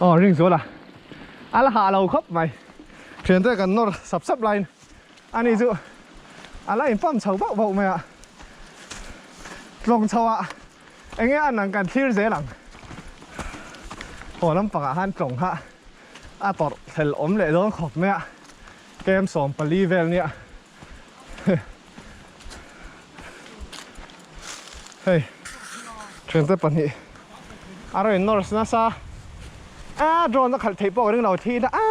Aw ring zual a a la hah lo khawp mai thiante kan nawr sap sap laiin ani chu a la in pump chho bauh bauh mai a tlawng chho ah eng nge an ang kan thlir zel ang haw lampangah khan tlawng kha a tawrh hlel awm leh dawn khawp mai a kem 14 vel nia hei thiante pahnih a rawn in nawr nasa a drone a khalh theih pawh ka ring lo thi ila a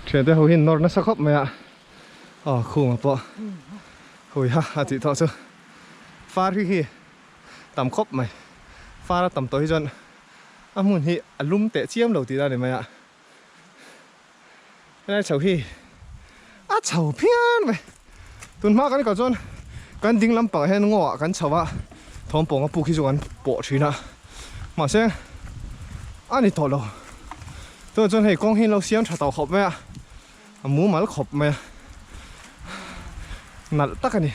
thiante ho hi an nawr nasa khawp mai a aw khuma pawh hui ha a tih tawh chu far hi hi tam khawp mai far a tam tawh hi chuan a hmun hi a lum teh chiam lo tih na a ni mai a. Helai chho hi a chho phian mai tun hma kan kal chuan kan ding lampangah hian ngaw ah kan chho a thawmpawng a puk hi chu kan pawh thin a mahse a ni tawh lo tunah chuan hei kawng hi an lo siam tha tawh khawp mai a a mumal khawp mai a nalh tak a ni.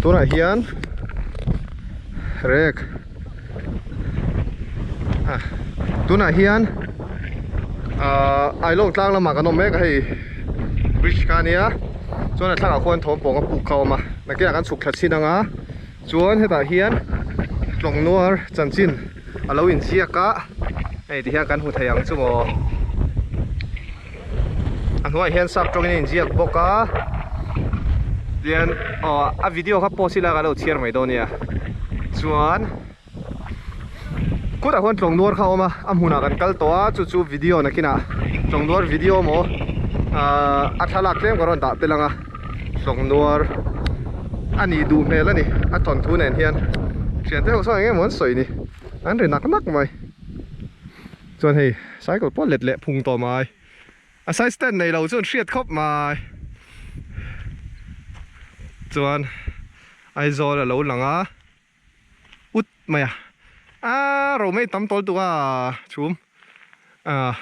Tunah hian rek ah tunah hian ah Ailawng tlang lamah kan awm mek a hei bridge kha ania chuan a thlangah khuan thawm pawng a puk kha a awm a nakinah kan chhuk thla chhin ang a chuan hetah hian tlawng nuar chanchin a lo inziak a hei tihian kan hmu thei ang chu maw. A hnuaiah hian sap tawngin a inziak bawk a tian aw a video kha pause ila ka lo chhiar mai dawn nia chuan kutah khuan tlawng nuar kha a awm a a hmunah kan kal tawh a chu chu video nakinah tlawng nuar video maw ahh a thlalak tlem ka rawn dah tel ang a tlawng nuar a nih duh hmel a ni a thawnthu nen hian thiante ho sawn eng emaw an sawi ni an ri nak nak mai. Chuan hei cycle pawh let leh phung tawh mai a side stand nei lo chuan hriat khawp mai chuan Aizawl a lo lang a ut mai a aaa romei tam tawl tuk a chhum ah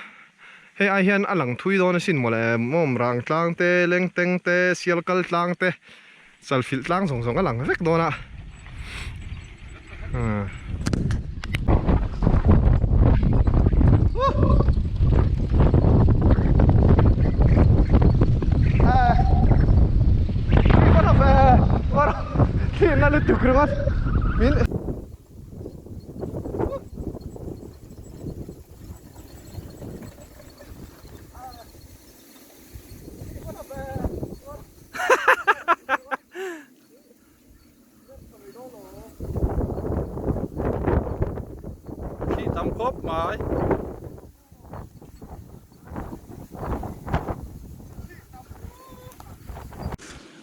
hei ai hian a lang thui dawn asin mawle mawm rang tlang te lengteng te sialkal tlang te Chalfilh tlang zawng zawng a lang vek dawn a. Thihna lutuk ringawt min Khi tam khawp mai.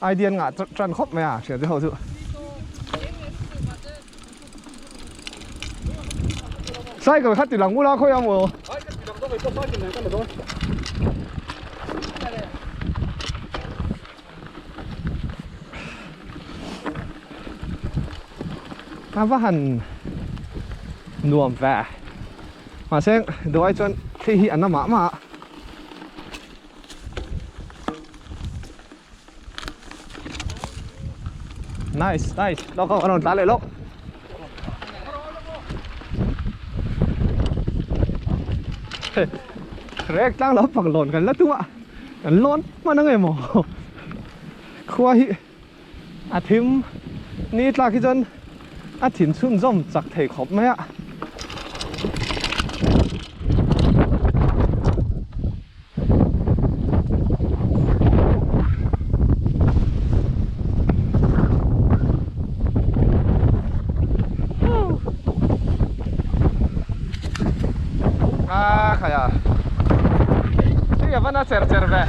Idea ngah tan khawp mai a thian te ho chu. Cycle kha ti lang ula khawi ang maw. A va han nuam ve mahse duai chuan thli hi a na mah mah a. Nice nice lawk lawk a rawn tla leh lawk. Rek tlang lo pak lawn kan la tum a kan lawn hman ang emaw khua hi a thim ni tlak hi chuan a thin chhunzawm chak thei khawp mai a. A khai a hei a van a cher cher ve.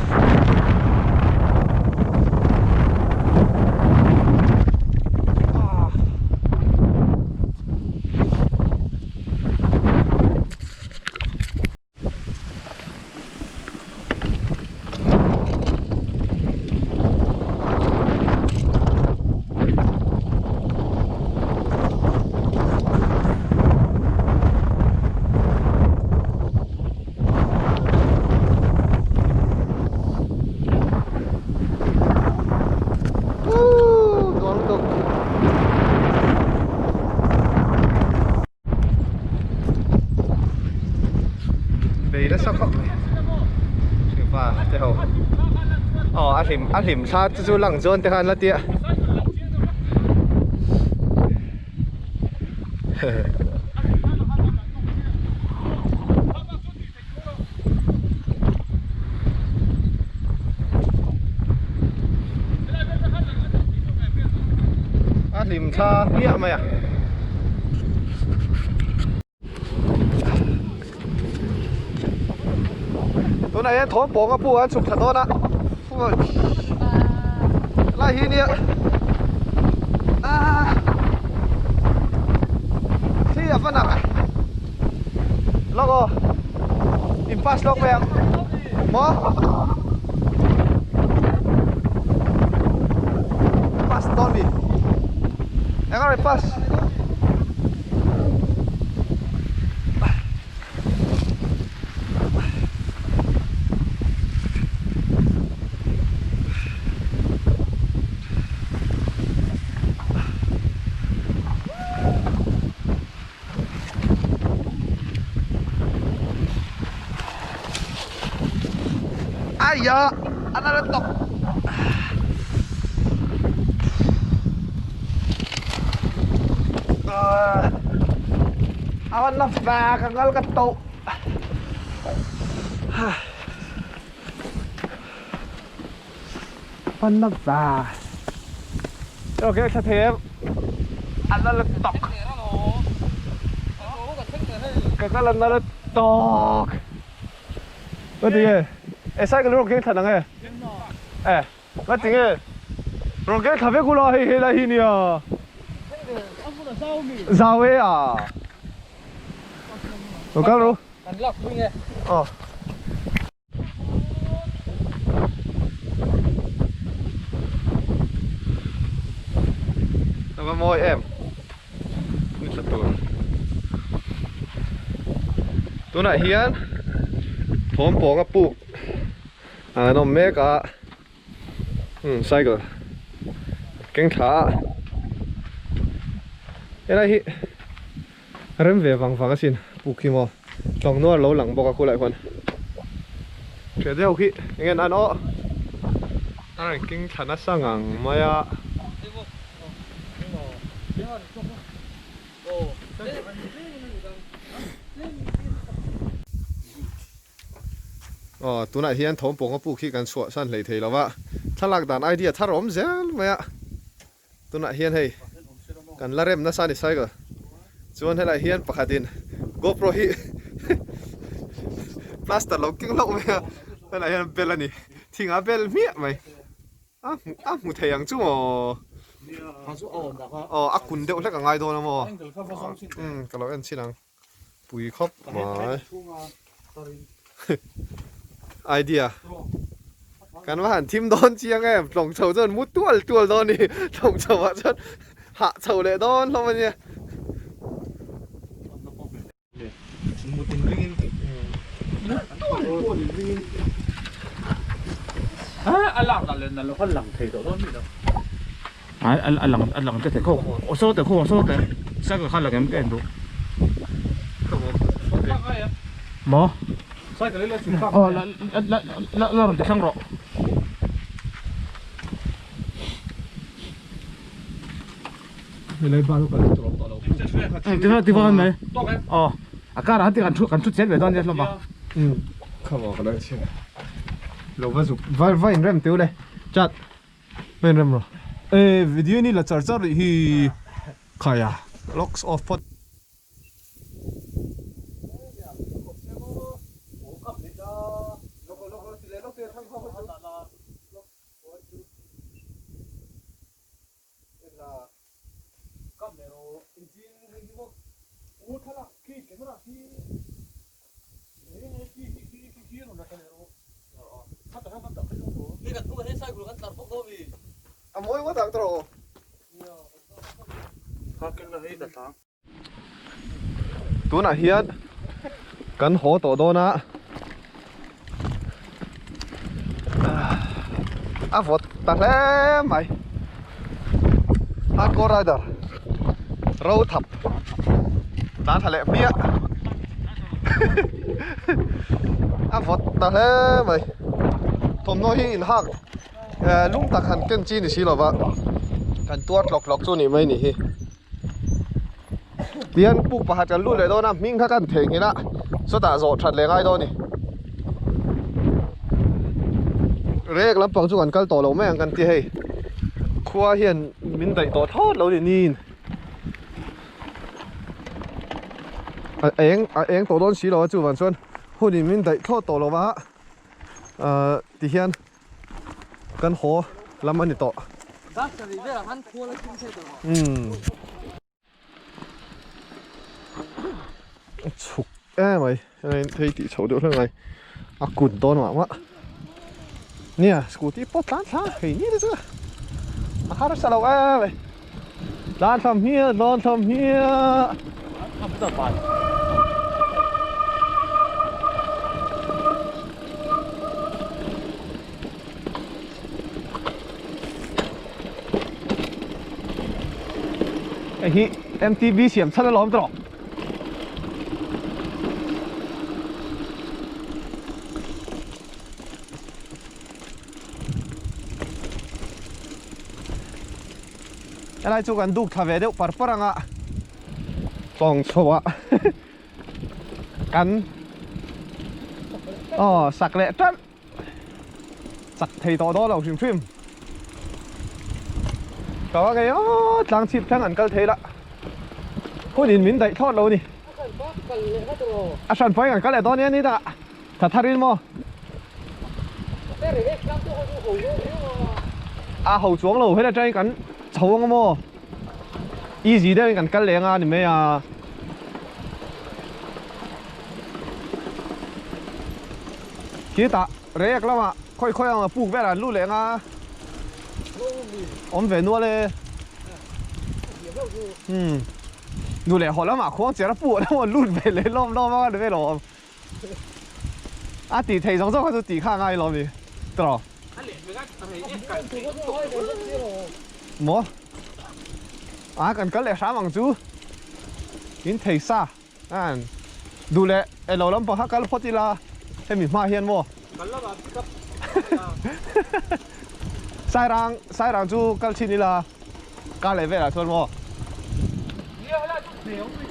hlim a hlim thla chu chu lang chuan te khan la tia. A hlim thla hmiah mai a. Tunah hian thawm pawng a pu a an chhuk thla dawn a lai hi nia ah thli a va nak lawk aw in pass lawk mai ang maw pass dawn mi eng a rawn pass. Aiya a na lutuk. A van na va ka ngal ka to. Van na va. Ok thla thei em. A na lutuk. Ka kal a na lutuk. Ka ti nge? E cycle rawng keng thla nang e. E ka ti nge? Rawng keng thla vek ula hei helai hi nia. Zau e a. Lo kal ru. Kan lak pui nge. Aw. A va mawi em. Ni tla tur. Tunah hian thawm pawng a puk an awm mek a umm cycle keng thla a helai hi rem ve vang vang asin puk hi maw tlawng nuar lo lang bawk a khulai khuan hriat deuh khi eng nge an aw a rawn keng thla nasa ngang mai a. Aw tunah hian thawm pawng a puk hi kan chhuah san hlei thei lo va, thlalak dan idea thar a awm zel mai a, tunah hian hei kan la rem nasa a ni cycle chuan helai hian pakhatin GoPro hi plaster lo keng hlauh mai a, helai hian bel a ni thing a bel hmiah mai. A hmu a hmu thei ang chu maw? Aw a kun deuh hlek a ngai dawn a maw? Umm ka lo en chin ang. Pui khawp mai. Idea. Kan va han thim dawn chiang em tlawng chho chuan mu tual tual dawn a ni. Tlawng chho ah chuan hah chho leh dawn hlawm a nia. Lo va zuk va va in rem teu le chat va in rem rawh e video ni la char char rih hi khaia locks off phawt. A mawi ngawt ang tawh aw. Tunah hian kan haw tawh dawn a a vawt ta hle mai hardcore rider ro thap tlan thla leh hmiah a vawt ta hle mai thawmhnaw hi inhak. Lum tak han ken chi ni si lova kan tuar tlawk tlawk chu nih mai ni hi. Tihian puk pakhat kan lut leh dawn a, hming kha kan theihnghilh a, sawtah zawh that leh ngai dawn a ni. Rek lampang chu kan kal tawh lo mai ang kan ti hei. Khua hian min daih tawh thlawt lo ni niin. A eng a eng tawh dawn si lo a chuvang chuan hunin min daih thlawt tawh lo va ahh tihian kan haw lam a ni tawh. Umm a chhuk em mai hei thei tih chhoh deuh hlek mai a kut dawn mah mah nia scooty pawh tlan thla thei ni te chu a harsa lo em mai tlan thla hmiah tlan thla hmiah. Hei hi MTB siam chhan alawm tawh. Helai chu kan duk thla ve deuh par par anga tlawng chho ah kan aw sak leh tan chak thei tawh dawn lo hrim hrim ka va ngei aw tlang chhip thleng an kal thei la hun in min daih thlawt lo a ni a hran pawhin kan kal leh dawn nia ni tak tha thar in maw a ho chuang lo heta tangin kan chho ang maw easy deuhin kan kal leh anga ni mai a. Khitah rek lamah khawi khawi ang a puk velah an lut leh anga awm ve nual e umm nu leh haw lamah khuang cher a puk an rawn lut ve leh lawm lawm a ni ve lo awm a tih theih zawng zawng kha chu tih kha a ngai lawm ni tawh maw a kan kal leh hram ang chu in thei sa. An duh leh elo lampang kha kal phawt ila hemi hma hian maw? Kal lamah pick up Sairang Sairang chu kal chhin ila kar leh velah chuan maw? Nia helai chu hne awm mai.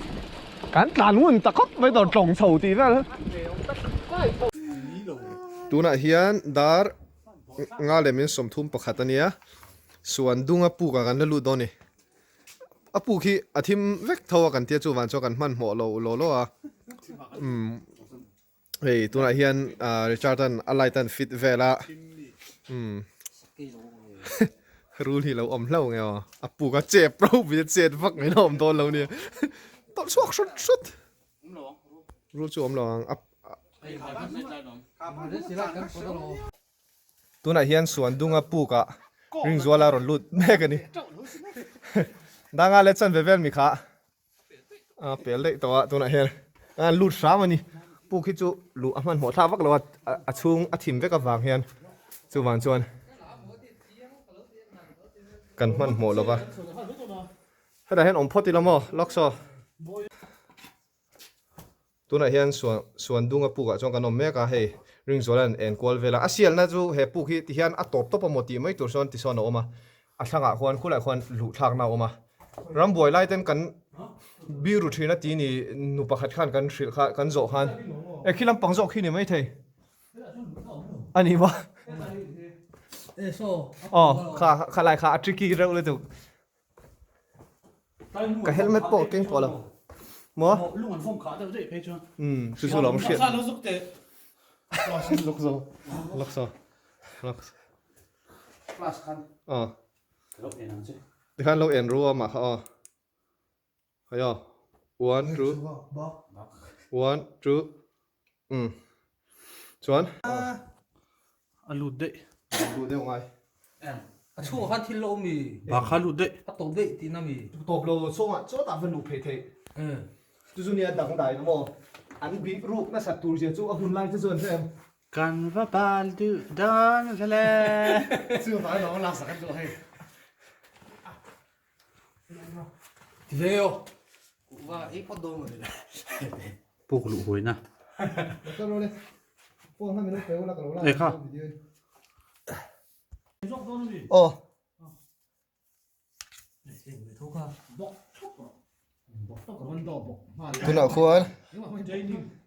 Kan tlan ngun ta khawp mai dawr tlawng chho tih vel. Tunah hian dar nga leh min 31 a nia suan dunga pukah kan la lut dawn a ni. A puk hi a thim vek tho a kan tia chuvan chuan kan hmanhmawh lo law law a umm hei tunah hian ah Richard an a light an fit vel a umm rul hi lo awm hlauh nge aw a puk a chep ropui a chet vak mai la awm dawn lo nia tawlh chhuak hrut hrut rul chu awm lo ang a Tunah hian Suandunga pukah Ringzuala rawn lut mek a ni. Danga leh chanve vel mi kha a pel daih tawh a tunah hian a lut hram a ni. Puk hi chu luh a hmanhmawh thlak vak lo a, a chhung a thim vek avang hian chuvang chuan kan hmanhmawh lo va. Hetah hian awm phawt ila maw lawk saw. Tunah hian suan suan dunga pukah chuan kan awm mek a, hei Ringzuala'n en kual vel a, a sialna chu he puk hi tihian a tawp tawp a maw tih mai tur sawn tisawn a awm a, a thlangah khuan khulaiah khuan luh thlakna a awm a, rambuai lai ten kan biru thin a ti ni nu pakhat khan kan hrilh kha kan zawh khan e khi lampang zawk khi ni maithei a ni maw aw kha khalai kha a tricky reuh lutuk. Ka helmet pawh keng tawh lo. Maw? Lung an vawm khah deuh daih phei chuan. Umm chu chu lo ang hriat. Lo zuk teh. Lok zo. Lok zo. Lok. Class khan. Aw. Lo en ang che. Tikhan lo en ru a mah kha aw. Hei aw. One two. One two. Umm. Chuan. A lut daih. Lut deuh ngai. A chhungah khan thil la awm mi? Bak kha lut daih. A tawp daih tihna mi? Tawp lo chhungah chawtah va luh phei theih. Chu chu nia dang dai na maw? An bih ruk nasat tur zia chu a hun lai te chuan hre em? Kan va bal duh dawn vele. Chu vai lo lak sak an duh hei. Ti ve aw. Kuhva ei phawt dawn maw ni le. Puk luh huaina. E kha. Aw. Tunah khuan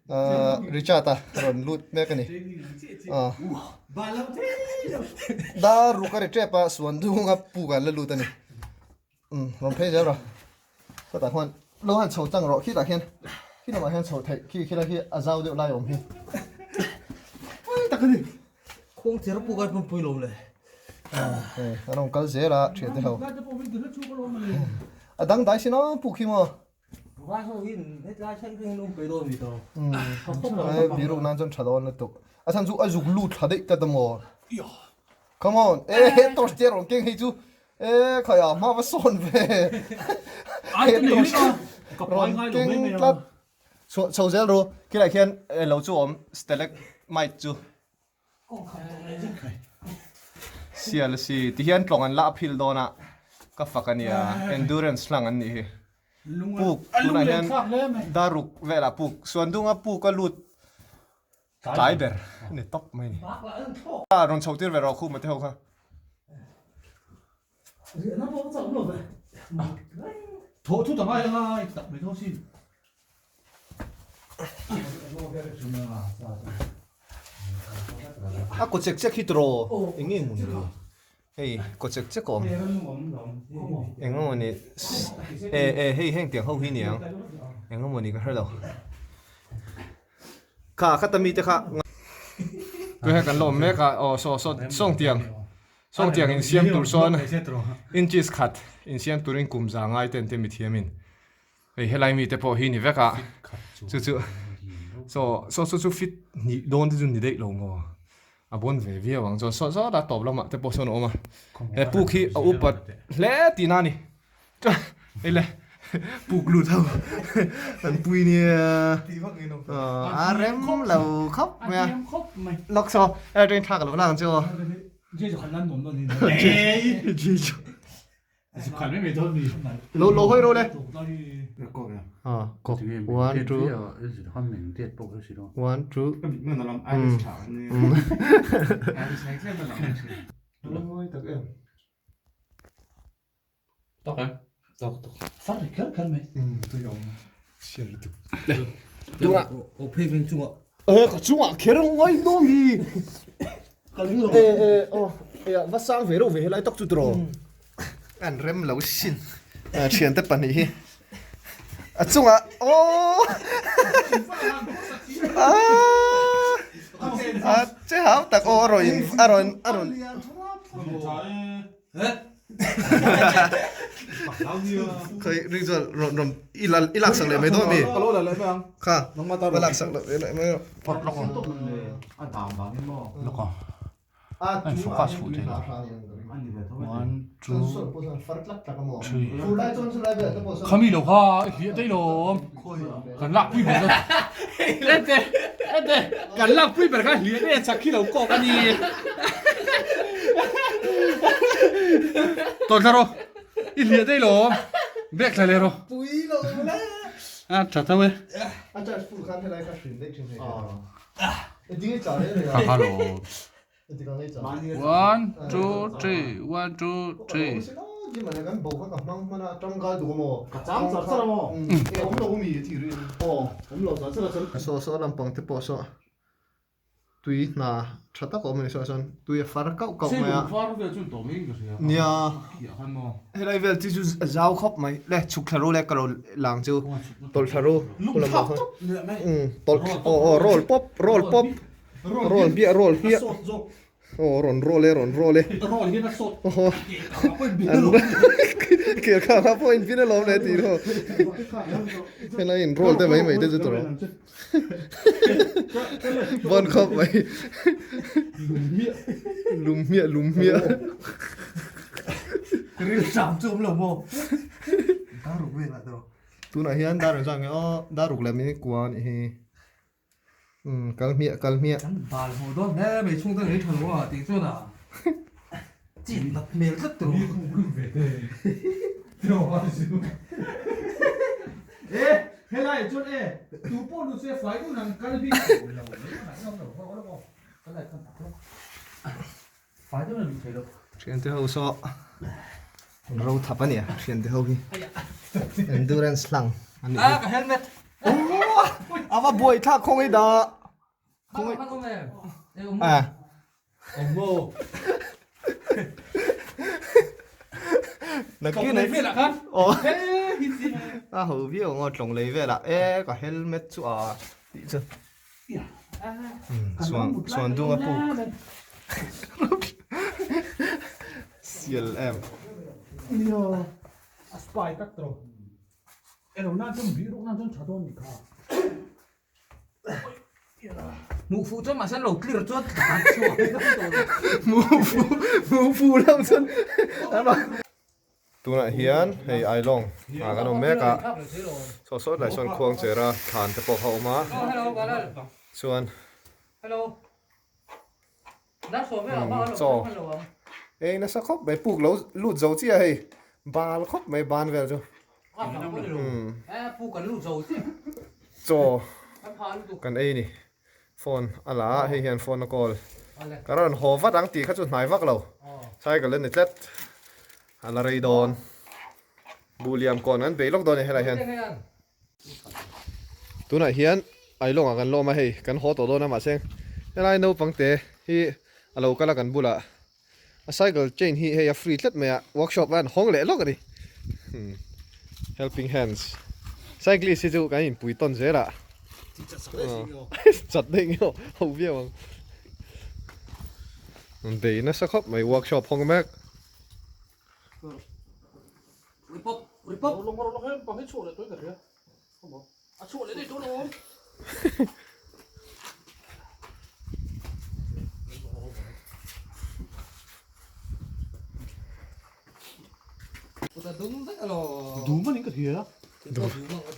ahh Richard a rawn lut mek a ni ahh dar ruk a ri tep a suan dung a puk ah an la lut a ni umm rawn phei zel rawh sawtah khuan lo han chho tlang rawh khitah khian khi lamah hian chho theih khi khilai khi a zau deuh lai a awm hi pui tak a ni. Khuangcher puk a hmanpui lo le. Hei an rawn kal zel a thiante ho. A dang dai sin a puk hi maw. Vai ho in hetlai thleng thleng in um pei dawn mi to. Hei biruk nan chuan tha dawn lutuk. A chhan chu a zuk lut thla daih tlat a maw. Come on e he torch te a rawn keng hei chu e khai a hma va sawn ve. He torch rawn keng tlat. Chho zel ru khilai khian lo chu awm stalagmite chu. Sial a si tihian tlawng an la a phil dawn a ka fak a nia endurance hlang an nih hi puk tunah hian daruk velah puk suandunga puk a lut tlai ber a ni tawp mai a ni a rawn chho tir ve rawh khuma te ho kha. A kaw chek chek hi tiraw eng nge maw ni hei kaw chek chek a awm eng emaw ni e e hei heng tiang ho hi niang eng emaw ni ka hre lo kha khata mi te kha tui hian kan la awm mek a aw saw saw sawng tiang sawng tiang insiam tur sawn inches khat insiam turin kum za ngai ten te mithiamin. Hei helai mite pawh hi ni vek a chu chu saw saw chu chu fit hnih dawn te chu ni daih lo maw a bawn ve viau ang chuan saw saw a tawp lamah te pawh sawn a awm a he puk hi a upat hle tihna a ni chuan hei le puk lut ho an pui nia a rem lo khawp mai a lawk saw hei atangin thla ka lo lak ang chu aw. Lo lo hawi ro le. Ah, kok. One, two. One, two. Mawi tak em. Tok em? Tok tok. Far kher kher mai. Tui awm. Sial lutuk. Tunga. O phei veng chunga. E ka chungah kher ngai dawn hi. E e aw e va sang ve reuh ve helai tak chu tiraw. An rem lo sin. Thiante pahnih hi a chungah aw a che hau tak aw a rawn a rawn a rawn. Khoi ring chuan rawn rawn i la i laksak leh mai dawn mi kha va laksak leh leh mai rawh An focus fuh thei lo one two three khami lo kha i hliah daih lo kan lak pui ber ete ete kan lak pui ber kha hliah daih a chak khi lo kawk a ni tawlh thla rawh i hliah daih lo bag thla leh rawh a tha tho e hello one two three one two three Saw saw lampang te pawh saw tui hna tha tak a awm a ni saw chuan tui a far kauh kauh mai a nia helai vel chu chu a zau khawp mai le chhuk thla ru le ka lo lang chu tawlh thla ru tawlh aw aw roll pawp roll pawp. Roll biah roll hmiah aw rawn roll e rawn roll e aw an kel kha kha pawh in pin alawm le tih ho helai in roll te mai mai te chu tawh bawn khawp mai lum hmiah lum hmiah tunah hian dar engzat nge aw dar ruk leh minute kua a nih hi. Umm kal hmiah kal hmiah. Kan bal hmuh dawn hle mai chhung te ngei tha lo a tih chuan a chin nat hmel tlat tur. E helai chuan e tu pawh nu che fai dun an kal bik lo. Fai dun an thei lo. Thiante ho saw an ro thap a nia thiante ho hi endurance hlang a nih hi. Ka helmet. A va buai thlak khawngaih dah. Khawngaih. A. Nakin lei velah khan. Aw. A ho viau ang aw tlawng lei velah e ka helmet chu a tih chu. Suan suan dung a puk. Sial em. A spy tak tawh. Elo nan chuan bih ruk nan chuan tha dawn nih kha. Hmuh fuh chuan mahse an lo clear chuan tlan chhuak Hmuh fuh hmuh fuh lo chuan Tunah hian hei Ailawng ah kan awm mek a, saw sawt lai sawn khuang cher a thlan te pawh kha a awm a, chuan chaw ei nasa khawp mai puk lo lut zo chiah hei bal khawp mai ban vel chu chaw kan ei ni phone a la a hei hian phone a call ka rawn haw vat ang tih kha chu hnai vak lo cycle a ni tlat a la rei dawn buh liam kawn an bei lawk dawn a ni helai hian. Tunah hian Ailawng ah kan lawm a hei kan haw tawh dawn a mahse helai naupang te hi a lo kal a kan bulah a cycle chain hi hei a free tlat mai a workshop a an hawng leh lawk a ni helping hands cyclist hi chu kan inpui tawn zel a chat daih nge aw ho viau ang bei nasa khawp mai workshop hawng mek.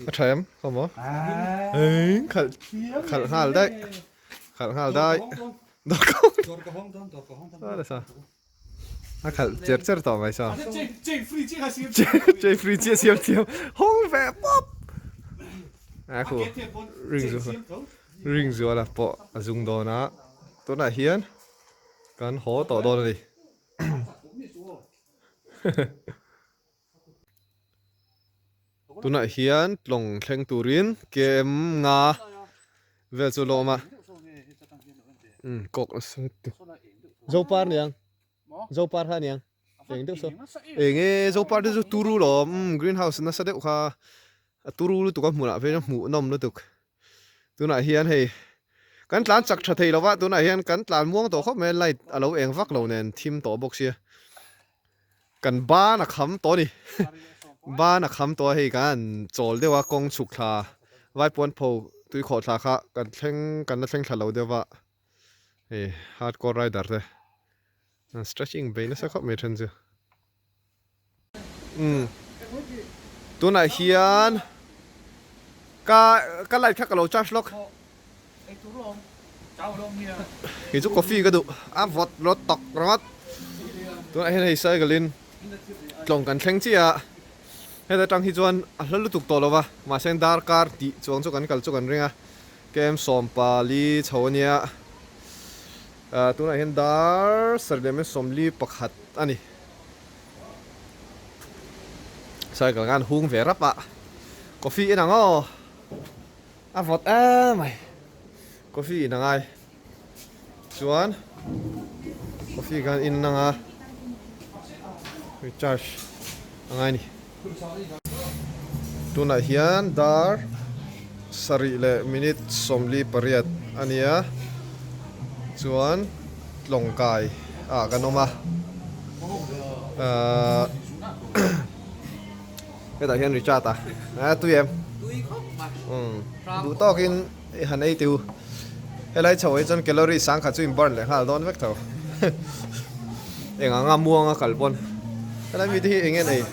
A tha em không maw eng khalh khalh nghal daih khalh nghal daih A khalh cher cher tawh mai saw. Chei free chiah siam thiam hawng ve pawp. A khu ring zu ring zuala pawh a zung dawn a tunah hian kan haw tawh dawn a ni. Tunah hian tlawng thleng turin KM nga vel chu lawm a umm kawk nasa lutuk Zopar niang Zopar kha aniang eng deuh saw eng e Zopar te chu turu lawm umm green house nasa deuh kha a turu lutuk a hmunah phei chuan hmuhnawm lutuk tunah hian hei kan tlan chak tha thei lova tunah hian kan tlan muang tawh khawp mai a light a lo eng vak lo nen thim tawh bawk sia kan ban a kham tawh a ni ban a kham tawh a hei kan chawl deuh a kawng chhuk thla vaipuan pho tui khawh thla kha kan thleng kan la thleng thla lo deuh va hei hardcore rider te an stretching bei nasa khawp mai then chu. Umm tunah hian ka ka light kha ka lo charge lawk kei chu coffee ka duh a vawt rawt tawk ringawt tunah hian hei cycle in tlawng kan thleng chiah a heta tang hi chuan a hla lutuk tawh lo va mahse darkar tih chuang chu kan kal chu kan ring a kem sawmpali chho ania tunah hian dar sarih leh 41 a ni. Cycle khan hung ve rap a coffee in ang aw a vawt em mai coffee in angai chuan coffee khan in anga recharge angai ni tunah hian dar sarih leh minute 48 a nia chuan tlawng kai ah kan awm a ahh hetah hian Richard a a tui em umm duh tawkin i han ei tih u helai chho ah hi chuan calorie sangkhat chu in burn leh nghal dawn vek tho eng anga muanga kal pawn helai mite hi eng nge an ei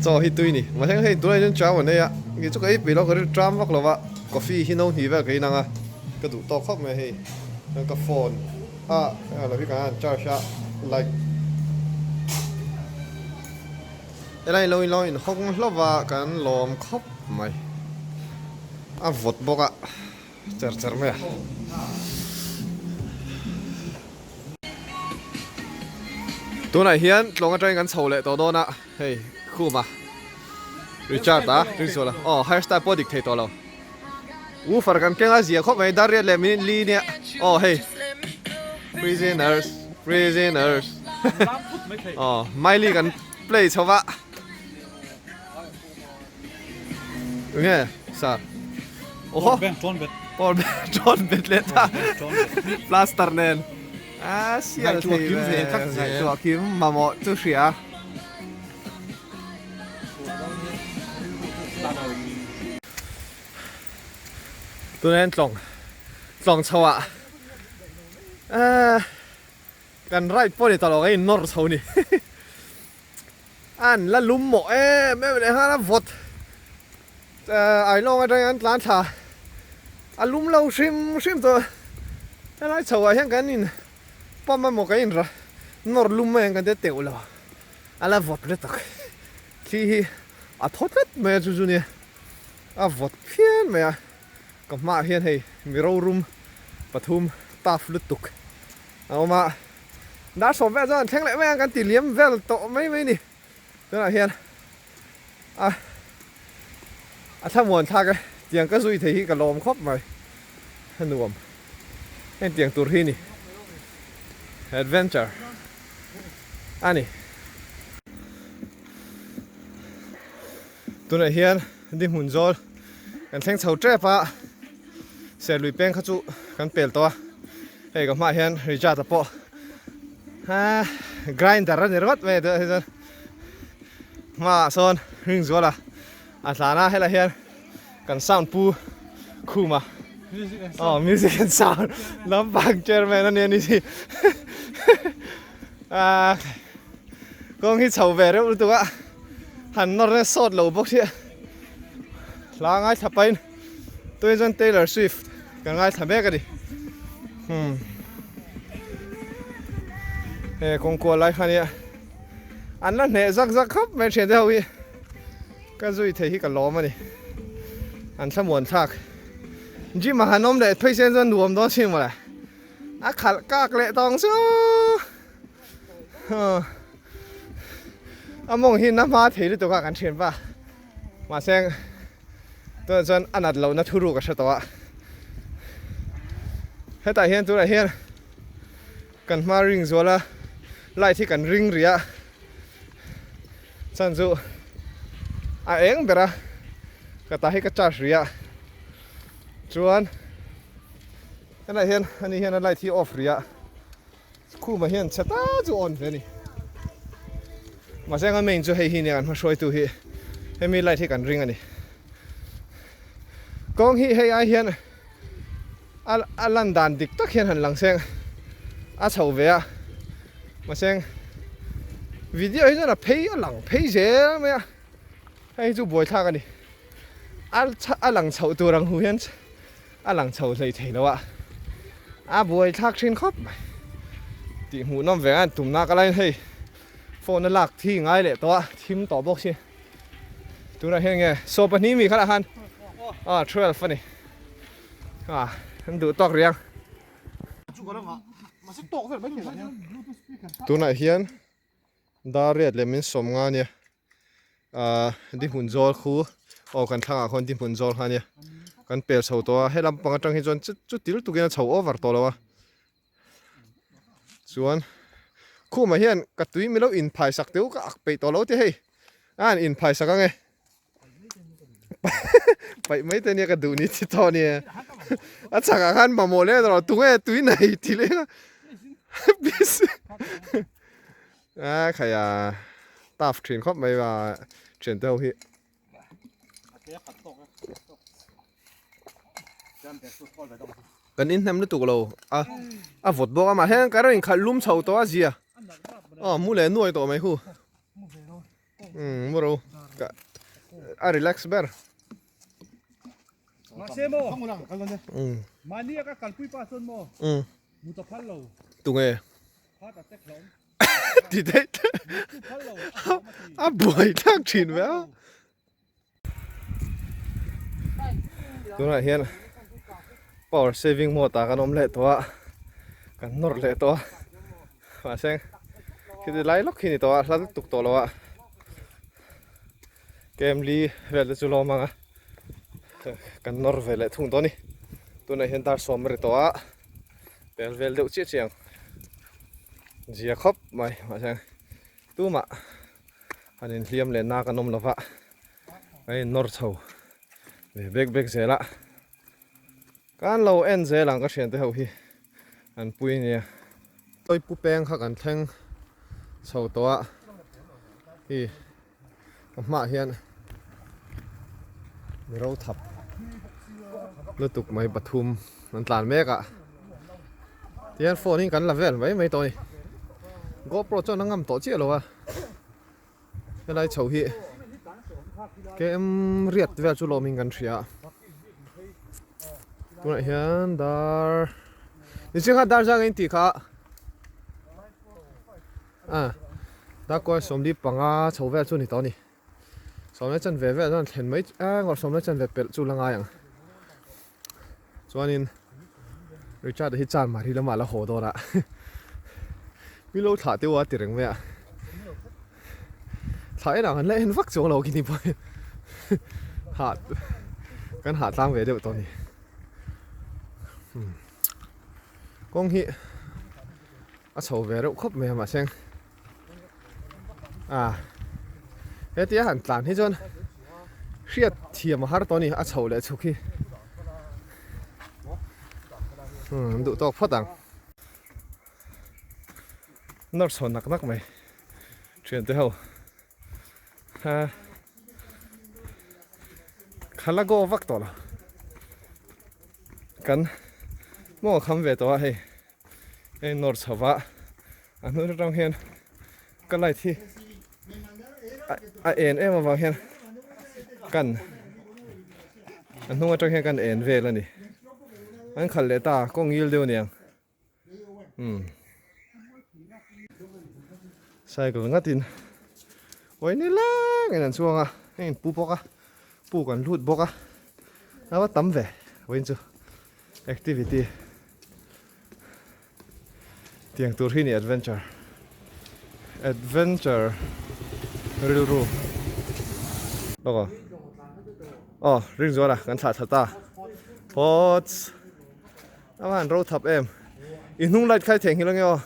chaw hi tui ni mahse hei tunah hian chau an ei a kei chu ka ei peih lo ka rilru tram vak lo va coffee hi no hnih vel ka inang a ka duh tawk khawp mai hei chuan ka phone a lo hi kan han charge a light helai lo in lo in hawng hlauh va kan lawm khawp mai a vawt bawk a cher cher mai a. Tunah hian tlawng atangin kan chho leh tawh dawn a, hei khuma Richard a ringsual a, aw hairstyle pawh a dik thei tawh lo. Woofer kan keng a zia khawp mai, dar riat leh minute li nia, aw hei Prisoners, Prisoners aw Miley kan play chho va. Nge sir oho power bank thawn bet leh ta plaster nen a sial thei ve ngaihtuah kim mamawh chu hria tunah hian tlawng tlawng chho ah kan ride pawh ni tawh lo kan in nawr chho ni. An la lum mawh em em leh nghal a vawt Ailawng atangin an tlan thla a lum lo hrim hrim tawh helai chho ah hian kan in pump emaw kan in nawr lum mai ang kan tia teuh lo a la vawt le tak thli hi a thaw tlat mai a chu chu nia a vawt phian mai a ka hmaah hian hei mi rorum pathum tough lutuk a awm a. Dar sawm vel chuan an thleng leh mai ang kan ti liam vel tawh mai mai ni. Tunah hian a a thlamuan thlak e tiang ka zui thei hi ka lawm khawp mai a nuam heng tiang tur hi ni adventure a ni. Tunah hian dihmun zawl kan thleng chho tep a. Serlui peng kha chu kan pel tawh a, hei ka hmaah hian Richard a pawh ah grinder a ni ringawt mai a tih hi chuan hmaah sawn Ringzuala a tlan a helaiah hian kan sound pu Khuma aw music and sound lampang chairman a nia ni si ah kawng hi chho ve reuh lutuk a han nawr nasa sawt lo bawk sia hla ngaithla pahin. Tunah chuan Taylor Swift ka ngaithla mek a ni. Hmm. He kawngkual lai kha nia. An la hneh zak zak khawp mai thian te ho hi. Ka zui thei hi ka lawm a ni. An thlamuan thlak. Gym a han awm leh phei sen chuan nuam dawn sin mawle. A khalh kak leh tawng chu. A mawng hi na hma thei lutuk a kan thian pa. Mahse Tunah chuan a nat lohna thuruk a hre tawh a, hetah hian tunah hian kan hma ring zual a light hi kan ring rih a chhan chu a eng ber a ka ta hi ka charge rih a chuan hetah hian ani hian a light hi off rih a khumah hian chhe ta chu on ve a ni mahse anga main chu hei hi nia kan hmahruaitu hi hemi light hi kan ring a ni kawng hi hei ai hian a a lan dan dik tak hian han lang seng a chho ve a mahse video hi chuan a phei a lang phei zel mai a hei hi chu buaithlak a ni a a lang chhoh tur ang hu hian A lang chho hlei thei lo a, a buai thlak thin khawp mai. Tih hmuh nawm ve a tumna ka lain hei phone a lak thi ngai leh tawh a, thim tawh bawk si. Tunah hian nge saw pahnih mi khalah khan ah 12 a ni. Ah an duh tawk riang. Tunah hian dar riat leh min sawm nga nia. Ahh dihmun zawl khu aw kan thlangah khawn dihmun zawl kha ania kan pel chho tawh a helam pang atang hi chuan chu til tukin a chho over tawh lo a chuan khumah hian ka tui milo in phai sak teuh ka ak peih tawh lo te hei a han in phai sak ang e paih mai te nia ka duh ni chi tawh ania a chhakah khan mamawh leh erawh tunge tui nei ti leng a A khaia tough thin khawp mai a thian te ho hi. Kan in hnem lutuk lo a a vawt bawk a mahse kan rawn inkhalh lum chho tawh a zia aw mu leh nuai tawh mai hu umm mu ro a relax ber. Mahse maw mahni a ka kalpui pa chuan maw mu ta phal lo. Tunge? Ti daih a buai thlak thin ve a. Tunah hian power saving mode ah kan awm leh tawh a kan nawr leh tawh a mahse. Khiti lai lawk khi ni tawh a, hla lutuk tawh lo a. Kem li vel te chu lawm ang a, kan nawr ve leh thung dawn a ni. Tunah hian dar sawm a ri tawh a, pel vel deuh chiah chiah ang. Zia khawp mai mahse tumah han inhliam leh na kan awm lo va, kan innawr chho ve bek bek zel a. Kan lo en zel ang ka thiante ho hi an pui nia. Tawi pu peng kha kan thleng chho tawh a, hi ka hmaah hian mi ro thap lutuk mai pathum an tlan mek a, tihian phone in kan la vel mai mai tawh a ni. GoPro chuan a ngam tawh chiah lo a, helai chho hi KM riat vel chu lawmin kan hria a. Tunah hian dar niching kha dar zang a intih kha a dar kawi sawmli panga chho vel chu a ni tawh a ni sawmle chan ve vel chuan thlen mai eng sawmle chan ve pelh chu la ngai ang chuanin Richard hi chan mah hi lamah la haw dawn a mi lo thlah teuh a ti reng mai a thlah enah kan la en vak chuang lo khi ni pawh hi hah kan hah tlang ve deuh tawh a ni kawng hi a chho ve reuh khawp mai a mahse a hetia han tlan hi chuan hriat thiam a har tawh a ni a chho leh chhuk hi duh tawk phawt ang. Nawr chho nak nak mai thian te ho ha khala go vak tawh lo kan maw kham ve tawh a hei hei nawr chho va a hnung atang hian ka light hi a en em avang hian kan a hnung atang hian kan en vel a ni an khalh leh ta kawng ngil deuh aniang. Umm cycle ngatin uai ni leng in an chuang a heng in pu bawk a puk an lut bawk a a va tam ve vawiin chu activity tiang tur hi ni adventure adventure rilru bawk aw aw ring zuala kan thlah thla ta phawts. A van ro thap em. I hnung light khai thei nghilh ange aw.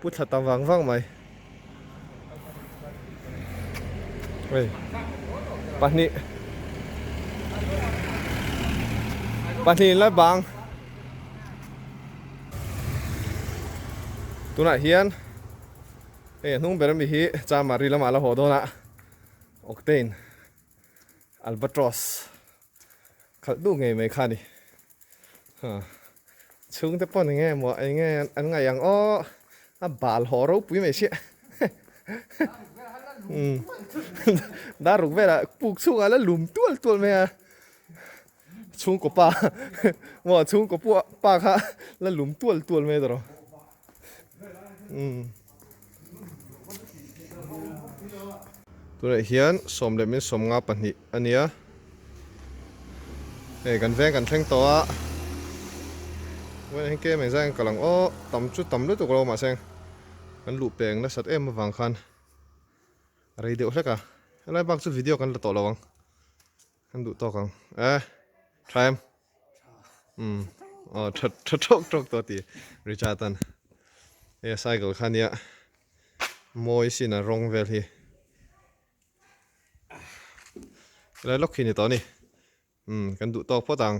Pu thla tam vang vang mai. Oi. Pahnih. Pahnih lai bang. Tunah hian hei a hnung ber ami hi Chamari lamah la haw dawn a. Octane Albatross. Khalh duh ngei mai kha a ni. Ha chhungte pawh ni nge maw eng nge an ngaih ang aw a bal haw ropui mai sia. Umm dar ruk velah puk chhungah la lum tual tual mai a. Chhungkaw pa maw chhungkaw pua pa kha la lum tual tual mai tawh. Umm Tunah hian sawm leh min sawmnga pahnih a nia. Hei kan veng kan thleng tawh a. Vawiin ah hian kem engzah in kal ang aw tam chu tam lutuk lo mahse kan luh peng nasat em avang khan a rei deuh hlek a. Helai bak chu video kan la tawh lo ang. Kan duh tawk ang e tha em umm aw tha tha tawk tawk tawh ti Richard an hei a cycle kha nia mawi sin a rawng vel hi helai lawk hi ni tawh a ni umm kan duh tawk phawt ang.